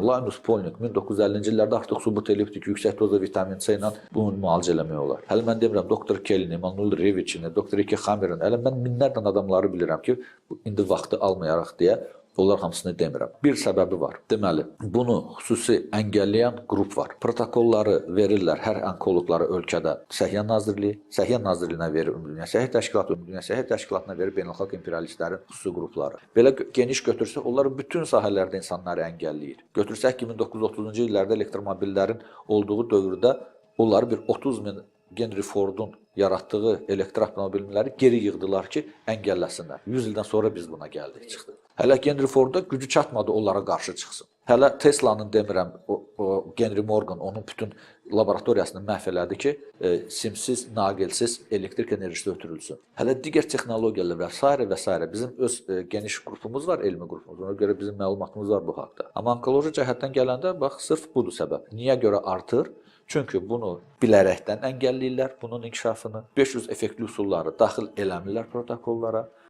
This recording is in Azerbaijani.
Linus Pauling 1950-ci illərdə artıq sübut eləyibdi ki, yüksək dozda vitamin C ilə bunu müalicə eləmək olar. Hələ mən demirəm doktor Kellini, Manuel Revichini, doktor Ike Hammerin, hələ mən minlərlə adamları bilirəm ki, indi vaxtı almayaraq deyə onlar hamısını demirəm. Bir səbəbi var. Deməli, bunu xüsusi əngəlləyən qrup var. Protokolları verirlər hər onkoloqlara ölkədə Səhiyyə Nazirliyi, Səhiyyə Nazirliyinə verir Ümumdünya Səhiyyə Təşkilatı, Ümumdünya Səhiyyə Təşkilatına verir beynəlxalq imperialistlərin xüsusi qrupları. Belə geniş götürsək, onlar bütün sahələrdə insanları əngəlləyir. Götürsək ki, 1930-cu illərdə elektromobillərin olduğu dövrdə onları bir 30 min Henry Fordun yaratdığı elektromobilləri geri yığdılar ki, əngəlləsinlər. 100 ildən sonra biz buna gəldik, çıxdıq. Hələ Henry Fordda gücü çatmadı onlara qarşı çıxsın. Hələ Tesla'nın demirəm, o Henry Morgan onun bütün laboratoriyasını məhv elədi ki, simsiz, naqilsiz elektrik enerjisi ötürülsün. Hələ digər texnologiyalar və sairə və sairə bizim öz geniş qrupumuz var, elmi qrupumuz. Ona görə bizim məlumatımız var bu haqda. Amma onkoloji cəhətdən gələndə bax sırf budur səbəb. Niyə görə artır? Çünki bunu bilərəkdən əngəlləyirlər bunun inkişafını. 500 effektli üsulları daxil eləmirlər protokollara.